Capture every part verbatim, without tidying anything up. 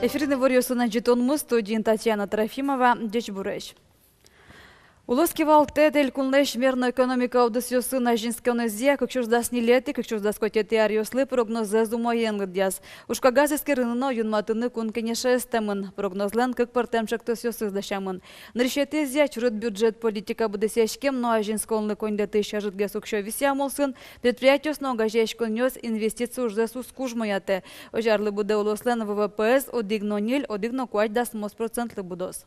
Эфирын иворъёсын адӟытонмы, студиын Татьяна Трофимова. Ӟечбуресь! Улос кивалтэт элькунлэсь мерно экономика удысъёсын азинсконэзъя кык сюрс дас ньылетӥ — кык сюрс дас куатетӥ аръёслы прогнозэз умоен лыдъяз. Ужкагаз эскерыны но юнматыны Кун Кенеше эстэмын. Прогнозлэн кык пӧртэм ӵектосъёсыз дасямын. Нырысетӥезъя, чурыт бюджет политика быдэсъяськем но азинсконлы коньдэтысь ӧжытгес уксё висъям улсын предприятиос но огазеяськонъёс инвестици ужзэс уз кужмоятэ. Озьы арлы быдэ улослэн ВВП-ез одӥг но ньыль, одӥг но куать дасмос процентлы будоз.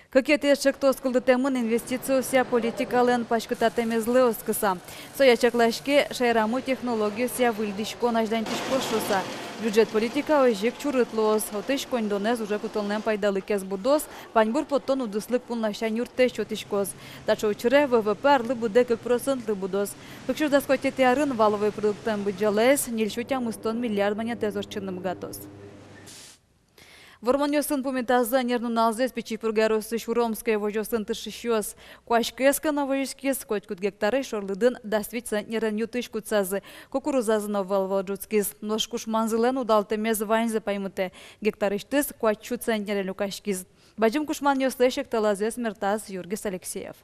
Кыкетӥез ӵектос кылдытэмын инвестициосъя политикалэн паськытатэмезлы оскыса. Соя чаклаське шаерамы технологиосъя выльдӥськон азьланьтӥськоз шуыса. Бюджет политика озьы ик чурыт луоз, отысь коньдонэз уже кутонлэн пайдалыкез будоз, ваньбур поттон удыслы кун ласянь юрттэт сётӥськоз. Таӵе учыре ВВП арлы быдэ кык процентлы будоз. Кык сюрс дас куатетӥ арын валовой продуктлэн быдӟалаез ньыль сю тямыстон миллиард манетэз ортчыны быгатоз. Вормонъёсын пумитазы ӧнер нуналзэс Пичи Пурга ёросысь Уромское возёсын тыршисьёс. Куаськыез ке но возиськиз, котькуд гектарысь шорлыдын дас вить центнерен ю-тысь кутсазы. Кукурузазы но вал-вал ӝутскиз. Нош кушманзылэн удалтэмез ваньзэ паймытэ: гектарысьтыз куать сю центнере люкаськиз. Бадӟым кушманъёслэсь экталазэс мертаз Юргис Алексеев.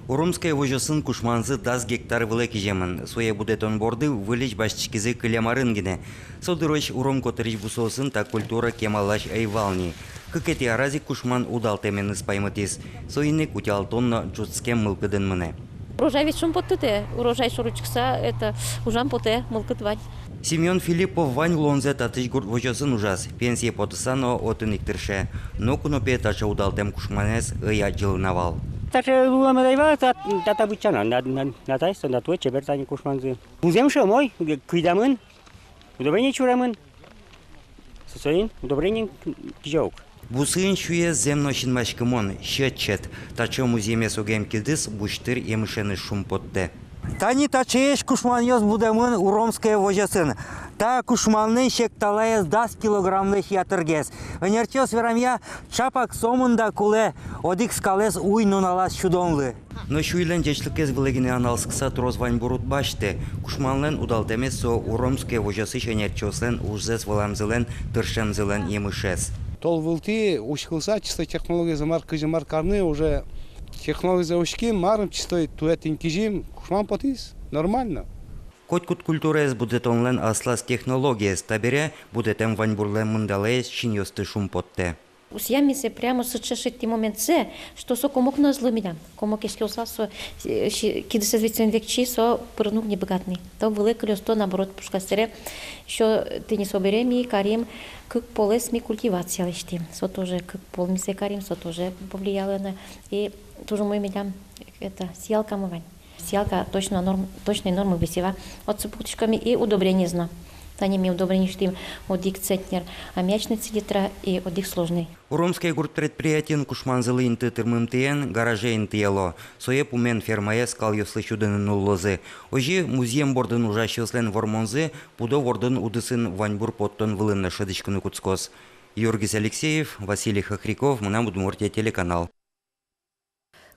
Уромское возёсын кушманзы дас гектар вылэ киземын. Сое будэтон борды выльысь басьтӥськизы кылем арын гинэ. Со дырозь Уром котырысь бусыосын та культура кемалась ӧй вал ни. Кыкетӥ араз ик кушман удалтэменыз паймытӥз. Соин ик утялтон но ӝутскем мылкыдын мынэ. Урожай ведь шумпоттытэ, урожай шоры учкыса, это, ужам потэ, мылкыд вань. Семён Филиппов вань улонзэ татысь гурт возёсын ужаз, пенсие потыса но отын ик тырше. Ноку но, пе, таӵе удалтэм кушманэз ӧй адӟылы на вал. Таӵе улэмед ӧй вал, та, та, та быдӟа на, на, на, на таиз, на туэ чебер тани кушманзы. Музъем шӧмой, кыйдамын, удобрение чуремын. Со, соин удобрениен кизё ук. Бусыын сюез зэм но синмаськымон, сьӧд-сьӧд. Таӵе музъемез огъем кидыс бусьтыр емышеныз шумпоттэ. Тани таӵеесь кушманъёс будэмын Уромское возёсын. Та кушманлэн секталаез дас килограммлэсь ятыргес. Ӧнерчиос верамъя, чапак сомында кулэ одӥг скалэз уй нуналаз сюдонлы. Но сюйлэн ӟечлыкез вылэ гинэ аналскыса трос ваньбур уд басьты. Кушманлэн удалтэмез — со Уромское возёсысь ӧнерчиослэн ужзэс вылэмзылэн, тыршемзылэн емышез. Тол вылтӥ учкылыса, чисто технологизэ мар, кызьы мар карны, уже технологизэ учким, марым чисто туэ тӥни кизим, кушман потӥз, нормально. Котькуд культураез будэтонлэн аслаз технологиез, табере будэтэм ваньбурлэн мындалаез синъёсты шумпоттэ. Усьям ми сое прямо сыӵе шедьтӥм моментсэ, что со комок но ӧз луы милям. Комок эшшо улса со, э, си-, кидысэз ведь соин векчи, со пырыны уг ни быгаты ни. То вылэ кылёз, то наоборот пушказ. Сэре ещё тӥни собере ми карим кык полэс, ми культивация лэсьтӥм. Со тоже кык пол ми сое карим, со тоже повлияло на. И туж умой милям, это, сеялкамы вань. Сеялка точно норм-, точной нормы висева. Отчы пуктӥськом ми и удобрениез но. Тани ми удобрение сётӥм одӥг центнер аммиачной селитра и одӥг сложной. Уромское гурт предприятиын кушманзылы инты тырмымтэен гараже интыяло. Сое пумен фермае скалъёслы сюдыны нуллозы. Озьы музъем бордын ужасьёслэн вормонзы пудо вордон удысын ваньбур поттон вылын но шӧдӥськыны кутскоз. Юргис Алексеев, Василий Хохряков, «Мынам Удмуртие» телеканал.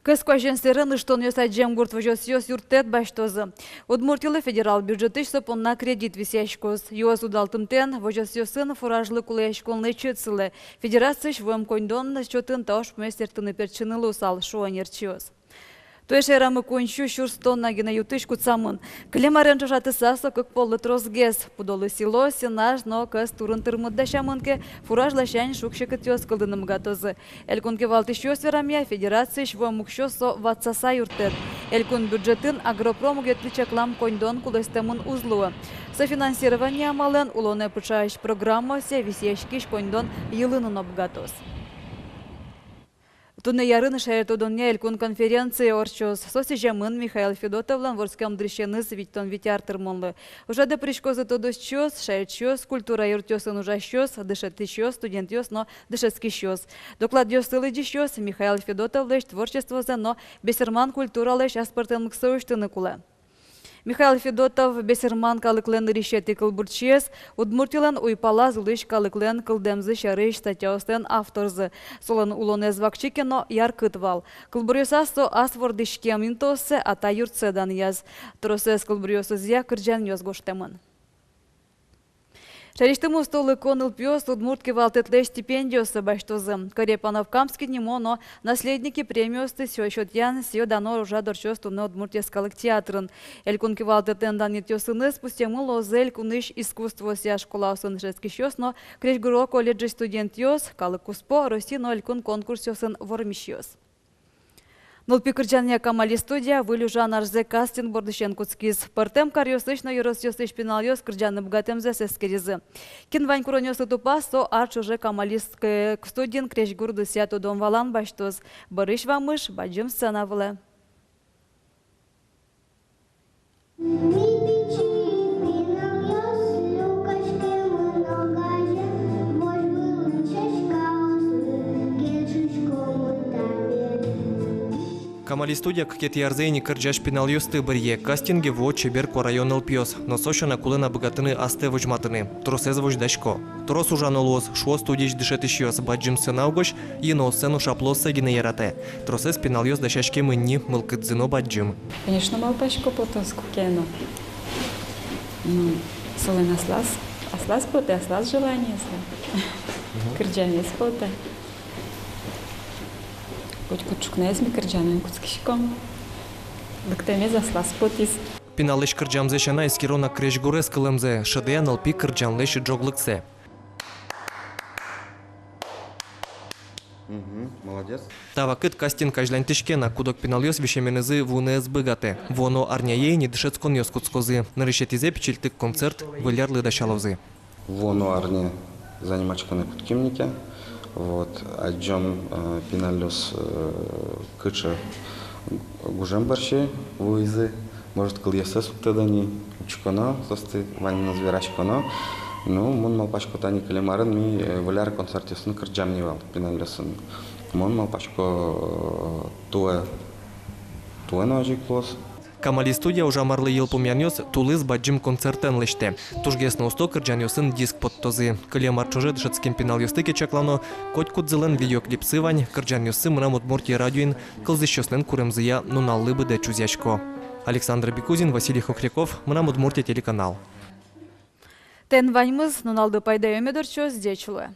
Кӧс куазен сэрен ыштонъёс адӟем гурт возёсъёс юрттэт басьтозы. Удмуртилы федерал бюджетысь со понна кредит висъяськоз. Юос удалтымтэен возёсъёсын фуражлы кулэяськон лэчыт сылэ. Федерациысь вуэм коньдон счётын та ужпумез сэртыны-пертчыны луысал, шуо ӧнерчиос. Туэ шаерамы куинь сю сюрс тонна гинэ ю-тысь кутсамын. Кылем арен ӵошатыса, со кык поллы тросгес. Пудолы силос, сенаж но кӧс турын тырмыт дасямын ке, фураж ласянь шуг-секытъёс кылдыны быгатозы. Элькун кивалтӥсьёс верамъя, федерациысь вуэм уксё со ватсаса юрттэт. Элькун бюджетын агропром мугетлы чаклам коньдон кулэстэмын уз луы. Софинансирование амалэн улонэ пыӵась программаосъя висъяськись коньдон йылыны но быгатоз. Туннэ Ярын шаер тодонъя элькун конференция ортчоз. Со сӥземын Михаил Федотовлэн вордскем дырысеныз витьтон вить ар тырмонлы. Ужрадэ пыриськозы тодосчиос, шаерчиос, культура юртъёсын ужасьёс, дышетӥсьёс, студентъёс но дышетскисьёс. Докладъёсты лыдӟисьёс Михаил Федотовлэсь творчествозэ но бесерман культуралэсь аспӧртэмлыксэ усьтыны кулэ. Михаил Федотов — бесерман калыклэн нырысетӥ кылбурчиез, Удмуртилэн уйпалаз улӥсь калыклэн кылдэмзы сярысь статьяослэн авторзы. Солэн улонэз вакчи ке но, яркыт вал. Кылбуръёсаз со ас вордӥськем интыоссэ, ата юртсэ данъяз. Тросэз кылбуръёсызъя кырӟанъёс гожтэмын. Шаерысьтымы устолыко нылпиос удмурт кивалтэтлэсь стипендиоссэ басьтозы. Корепанов-Камский нимо но «Наследники» премиосты сё-, сётъян сӥё-дано ужрад ортчоз туннэ Удмуртиысь калык театрын. Элькун кивалтэтлэн данъетъёсыныз пусъемын луозы элькунысь искусствоосъя школаосын дышетскисьёс но крезьгуро колледжысь студентъёс, калык куспо, Россия но элькун конкурсъёсын вормисьёс. Нылпи кырӟанъя «Камали» студия выль ужан арзэ кастинг бордысен кутскиз. Пӧртэм каръёсысь но ёросъёсысь пиналъёс кырӟаны быгатэмзэс эскеризы. Кин вань куронъёслы тупа, со ар ӵоже «Камали» ск-, студиын крезьгур удысъя тодон-валан басьтоз. Бӧрысь вамыш бадӟым сцена вылэ. «Камали» студия кыкетӥ арзэ ини кырӟась пиналъёсты быръе. Кастинге вуо Чеберкуа район нылпиос. Но со сяна кулэ на быгатыны астэ возьматыны. Тросэз возьдасько. Трос ужано луоз, шуо студиысь дышетӥсьёс. Бадӟым сцена угось йынооссэ но шаплыоссэ гинэ яратэ. Тросэз пиналъёс дасяськемын ни, мылкыдзы но бадӟым. Конечно, малпасько, потоз куке но. Ну, солэн аслаз, аслаз потэ, аслаз желание со. Мгм. Кырӟамез потэ. Котькуд ӵукнаез ми кырӟаны кутскиськом. Лыктэмез аслаз потӥз. Пиналлэсь кырӟамзэ сяна, эскеро на крезьгурез кылэмзэ, шӧдэ-а нылпи кырӟанлэсь ӝоглыксэ. Мгм, молодец. Та вакыт кастинг азьланьтӥське на, куд-ог пиналъёс висеменызы вуыны ӧз быгатэ. Вуоно арняе ини дышетсконъёс кутскозы. Нырысетӥзэ пичильтык концерт Выль арлы дасялозы. Вуоно арня заниматься карыны кутским ни ке. Вот, адӟом, э, пиналъёс, э, кыӵе гужем бӧрсьы вуизы. Может, кылъёссэс уг тодо ни, учконо соосты, ваньмыз вераськоно. Ну, мон малпасько, тани кылем арын ми, э, Выль ар концертъёсын кырӟам ни вал пиналъёсын. Мон малпасько, э, туэ, туэ но озьы ик луоз. «Камали» студия ужам арлы йылпумъянъёс тулыс бадӟым концертэн лэсьтэ. Тужгес но усто кырӟанъёсын диск поттозы. Кылем ар ӵоже дышетскем пиналъёсты ке чаклано, котькудзылэн видеоклипсы вань. Кырӟанъёссы «Мынам Удмуртие» радиоын кылзӥсьёслэн куремзыя нуналлы быдэ чузъясько. Александр Бекузин, Василий Хохряков, «Мынам Удмуртие» телеканал. Тӥни ваньмыз. Нуналды пайдаё мед ортчоз. Ӟеч улэ.